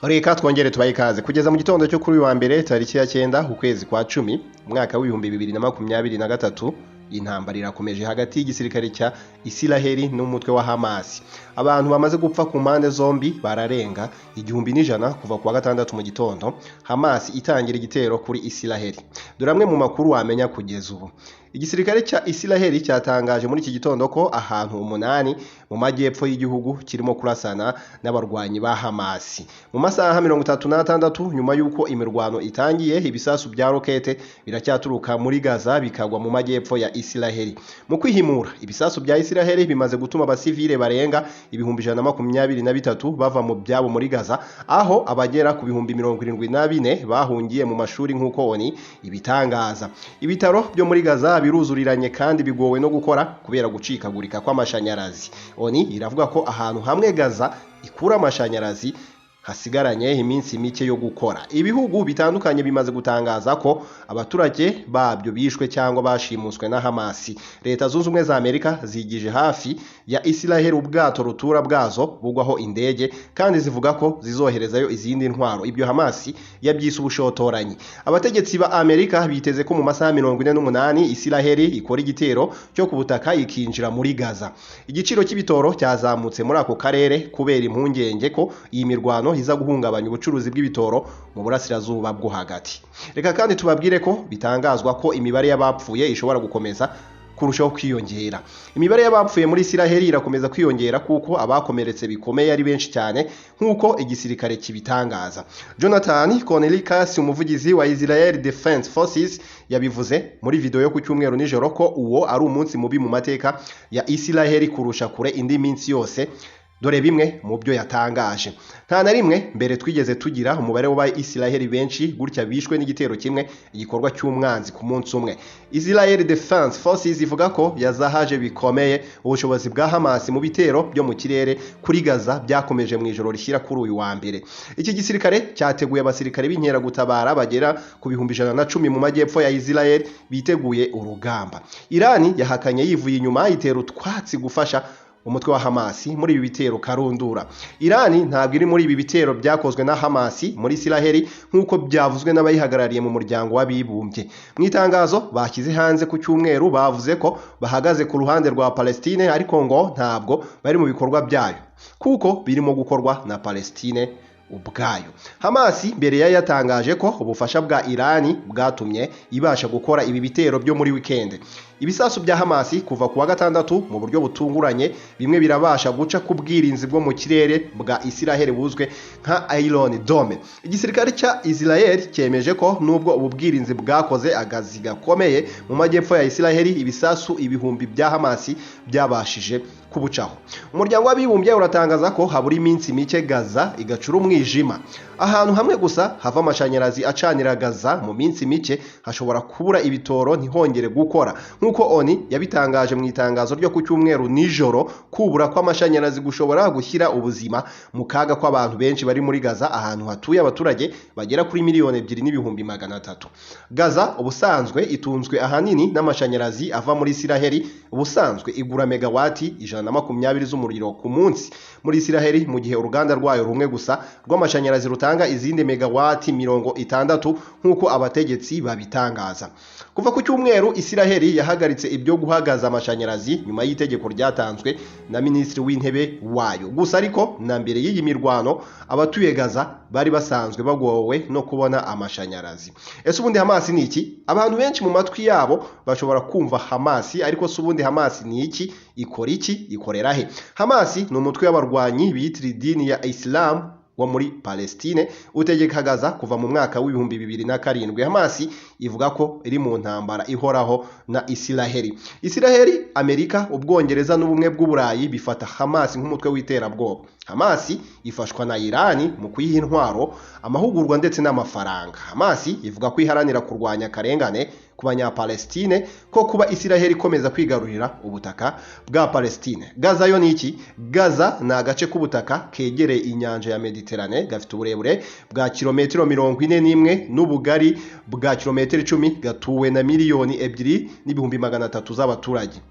Reka twongere tubahe ikaze. Kugeza mu gitondo cyo kuri uyu wa mbere, tariki ya 9, ukwezi kwa 10, umwaka w'2023, intambara irakomeje hagati y'igisirikare cya Isiraheli n'umutwe wa Hamas. Abantu bamaze gupfa ku mpande zombi bararenga 1100 kuva ku wa gatandatu mu gitondo Hamas itangira igitero kuri Isiraheli. Dore amwe mu makuru wamenya kugeza ubu. Igisirikare cya Isiraheli cyatangaje muri iki gitondo ko ahantu 8 mu majyepfo y'igihugu kirimo kurasana n'abarwanyi ba Hamas. Mu masaha 36 nyuma y'uko imirwano itangiye, ibisasu bya rokete biracyaturuka muri Gaza bikagwa mu majyepfo ya Isiraheli. Mu kwihimura, ibisasu bya Isiraheli bimaze gutuma abasivile barenga 123,000 bava mu byabo muri Gaza, aho abagera ku 74,000 bahungiye mu mashuri nk'uko ONU ibitangaza. Ibitaro byo muri Gaza biruzuriranye kandi bigowe no gukora kubera gucikagurika kw'amashanyarazi. ONU iravuga ko ahantu hamwe Gaza ikura amashanyarazi hasigaranye iminsi mike yo gukora. Ibihugu bitandukanye bimaze gutangaza ko abaturage babyo bishwe cyangwa bashimuswe na Hamas. Leta Zunze Ubumwe za Amerika zigije hafi ya Isiraheli ubwato rutura bwazo bugwaho indege, kandi zivuga ko zizoherezayo izindi ntwaro. Ibyo Hamas yabyise ubushotoranyi. Abategetsi ba Amerika biteze ko mu masaha 48 Isiraheli ikora igitero cyo ku butaka ikinjira muri Gaza. Igiciro cy'ibitoro cyazamutse muri ako karere kubera impungenge ko iyi mirwano iza guhungabanya ubucuruzi bw'ibitoro mu burasirazuba bwo hagati. Reka kandi tubabwire ko bitangazwa ko imibare y'abapfuye ishobora gukomeza kurushaho kwiyongera. Imibare y'abapfuye muri Isiraheli irakomeza kwiyongera kuko abakomeretse bikomeye ari benshi cyane nk'uko igisirikare kibitangaza. Jonathan Conricus, umuvugizi wa Israel Defense Forces, yabivuze muri video yo ku cyumweru nijoro ko uwo ari umunsi mubi mu mateka ya Isiraheli kurusha kure indi minsi yose. Dore bimwe mu byo yatangaje. Nta na rimwe mbere twigeze tugira umubare w'Abayisiraheli benshi gutya bishwe n'igitero kimwe, igikorwa cy'umwanzi ku munsi umwe. Israel Defense Forces ivuga ko yazahaje bikomeye ubushobozi bwa Hamas mu bitero byo mu kirere kuri Gaza byakomeje mu ijoro rishyira kuri uyu wa mbere. Iki gisirikare cyateguye abasirikare b'inkeragutabara bagera ku 110,000 mu majyepfo ya Israel biteguye urugamba. Irani yahakanye yivuye inyuma itera utwatsi gufasha umutwe wa Hamas muri ibi bitero karundura. Irani ntabwo iri muri ibi bitero byakozwe na Hamas muri Isiraheli nk'uko byavuzwe n'abayihagarariye mu muryango w'abibumbye. Mu itangazo bashyize hanze ku cyumweru bavuze ko bahagaze ku ruhande rwa Palestine, ariko ngo ntabwo bari mu bikorwa byayo kuko birimo gukorwa na Palestine ubwayo. Hamas mbere yari yatangaje ko ubufasha bwa Irani bwatumye ibasha gukora ibi bitero byo muri weekend. Ibisasu bya Hamas kuva ku wa gatandatu mu buryo butunguranye bimwe birabasha guca ku bwirinzi bwo mu kirere bwa Isiraheli buzwe nka Iron Dome. Igisirikare cya Israel cyemeje ko nubwo ubu bwirinzi bwakoze akazi gakomeye mu majyepfo ya Isiraheli, ibisasu ibihumbi bya Hamas byabashije kubucaho. Umuryango w'abibumbye uratangaza ko habura iminsi mike Gaza igacura umwijima. Ahantu hamwe gusa hava amashanyarazi acanira Gaza mu minsi mike hashobora kubura ibitoro ntihongere gukora, nk'uko ONU yabitangaje mu itangazo ryo ku cyumweru nijoro. Kubura kw'amashanyarazi gushobora gushyira ubuzima mu kaga kw'abantu benshi bari muri Gaza, ahantu hatuye abaturage bagera kuri 2,300,000. Gaza ubusanzwe itunzwe ahanini n'amashanyarazi ava muri Isiraheli. Ubusanzwe igura megawati 120 z'umuriro ku munsi muri Isiraheli, mu gihe uruganda rwayo rumwe gusa rw'amashanyarazi rutanga izindi megawati 60 nk'uko abategetsi babitangaza. Kuva ku cyumweru Isiraheli yahagaritse ibyo guhagaza amashanyarazi nyuma y'itegeko ryatanzwe na minisitiri w'intebe wayo. Gusa ariko na mbere y'iyi mirwano abatuye Gaza bari basanzwe bagowe no kubona amashanyarazi. Ese ubundi Hamas ni iki? Abantu benshi mu matwi yabo bashobora kumva Hamas, ariko se ubundi Hamas ni iki? Ikora iki? Ikorera he? Hamas ni umutwe w'abarwanyi bitira idini ya Islam wo muri Palestine utegeka Gaza kuva mu mwaka w'2007. Hamas ivuga ko iri mu ntambara ihoraho na Isiraheli. Isiraheli, Amerika, Ubwongereza n'ubumwe bw'Uburayi bifata Hamas nk'umutwe w'iterabwoba. Hamas ifashwa na Irani mu kuyiha intwaro, amahugurwa ndetse n'amafaranga. Hamas ivuga ko iharanira kurwanya akarengane ku banyapalestine ko kuba Isiraheli ikomeza kwigarurira ubutaka bwa Palestine. Gaza yo ni iki? Gaza ni agace k'ubutaka kegereye inyanja ya Mediterane, gafite uburebure bwa kilometero 41 n'ubugari bwa kilometero 10, gatuwe na 2,300,000 z'abaturage.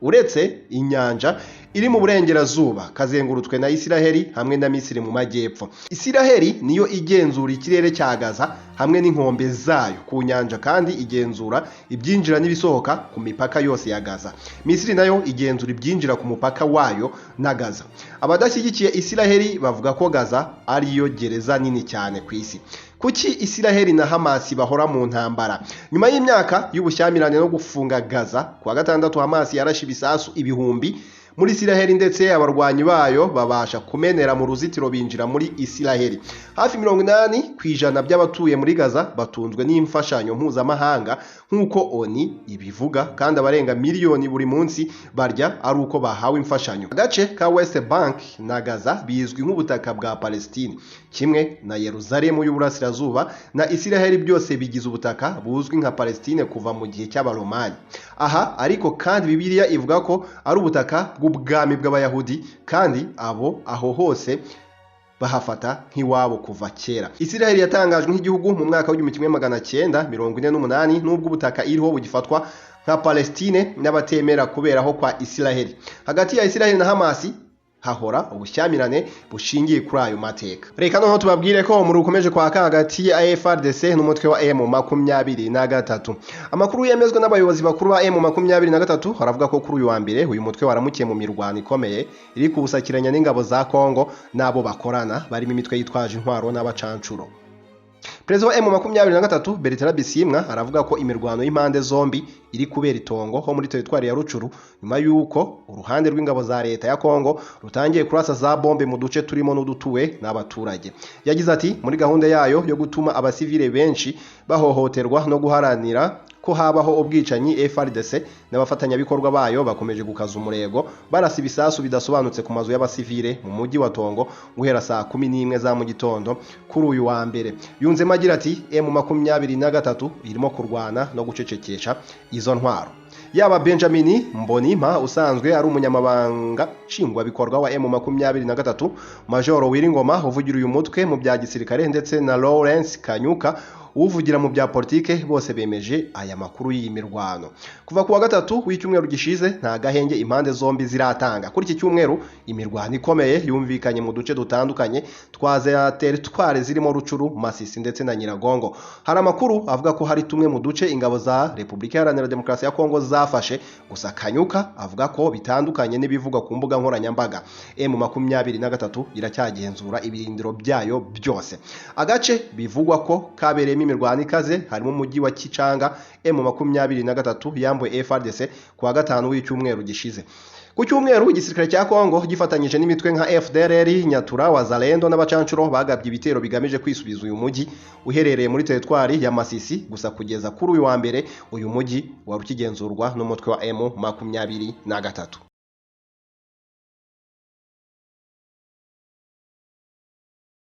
Uretse inyanja iri mu burengerazuba, kazengurutswe na Isiraheli hamwe na Misiri mu majyepfo. Isiraheli niyo igenzura ikirere cya Gaza hamwe n'inkombe zayo ku nyanja, kandi igenzura ibyinjira n'ibisohoka ku mipaka yose ya Gaza. Misiri nayo igenzura ibyinjira ku mupaka wayo na Gaza. Abadashyigikiye Isiraheli bavuga ko Gaza ariyo gereza nini cyane ku isi. Kuki Isiraheli na Hamas bahora mu ntambara? Nyuma y'imyaka y'ubushyamirane no gufunga Gaza, kuwa gatandatu Hamas yarashe ibisasu 1000 muri Isiraheli, ndetse abarwanyi bayo babasha kumenera mu ruzitiro binjira muri Isiraheli. Hafi 80% by'abatuye muri Gaza batunzwe n'imfashanyo mpuzamahanga nk'uko ONU ibivuga, kandi abarenga miliyoni buri munsi barya ari uko bahawe imfashanyo. Agace ka West Bank na Gaza bizwi nk'ubutaka bwa Palestine, kimwe na Yeruzalemu y'Uburasirazuba na Isiraheli, byose bigize ubutaka buzwi nka Palestine kuva mu gihe cy'Abaromani. Aha ariko kandi Bibiliya ivuga ko ari ubutaka bw'ubwami bw'Abayahudi, kandi abo aho hose bahafata nk'iwabo kuva kera. Isiraheli yatangajwe nk'igihugu mu mwaka w'1948, nubwo ubutaka iriho bugifatwa nka Palestine n'abatemera kuberaho kwa Isiraheli. Hagati ya Isiraheli na Hamas hahora ubushyamirane bushingiye kuri ayo mateka. Reka noneho tubabwire ko umuriro ukomeje kwaka hagati ya FARDC n'umutwe wa M23. Amakuru yemezwa n'abayobozi bakuru ba M23 aravuga ko kuri uyu wa mbere uyu mutwe waramukiye mu mirwano ikomeye iri kuwusakiranya n'ingabo za Kongo n'abo bakorana barimo imitwe yitwaje intwaro n'abacancuro. Perezida wa M23 Bertrand Bisimwa aravuga ko imirwano y'impande zombi iri kubera itongo ho muri teritwari ya Rucuru, nyuma y'uko uruhande rw'ingabo za leta ya Kongo rutangiye kurasa za bombe mu duce turimo n'udutuwe n'abaturage. Yagize ati muri gahunda yayo yo gutuma abasivile benshi bahohoterwa no guharanira ko habaho ubwicanyi, FARDC n'abafatanyabikorwa bayo bakomeje gukaza umurego barasa ibisasu bidasobanutse ku mazu y'abasivile mu mujyi wa Tongo guhera saa 11 za mu gitondo kuri uyu wa mbere. Yunzemo agira ati M23 irimo kurwana no gucecekesha izo ntwaro. Yaba Benjamin Mbonimpa usanzwe ari umunyamabanga nshingwabikorwa wa M23, Majoro Wiringoma uvugira uyu mutwe mu bya gisirikare, ndetse na Lawrence Kanyuka uvugira mu bya politike, bose bemeje aya makuru y'iyi mirwano. Kuva kuwa gatatu w'icyumweru gishize nta gahenge impande zombi ziratanga. Kuri iki cyumweru imirwano ikomeye yumvikanye mu duce dutandukanye twa za teritwari zirimo Rucuru, Masisi ndetse na Nyiragongo. Hari amakuru avuga ko hari tumwe mu duce ingabo za Repubulika Iharanira Demokarasi ya Kongo zafashe, gusa Kanyuka avuga ko bitandukanye n'ibivugwa ku mbuga nkoranyambaga. M23 iracyagenzura ibirindiro byayo byose. Agace bivugwa ko kabereyemo imirwano ikaze harimo umujyi wa Kichanga M23 yambuye FARDC kuwa gatanu w'icyumweru gishize. Ku cyumweru igisirikare cya Kongo gifatanyije n'imitwe nka FDLR, Nyatura, Wazalendo n'abacancuro bagabye ibitero bigamije kwisubiza uyu mujyi uherereye muri teritwari ya Masisi. Gusa kugeza kuri uyu wa mbere uyu mujyi wari ukigenzurwa n'umutwe wa M23.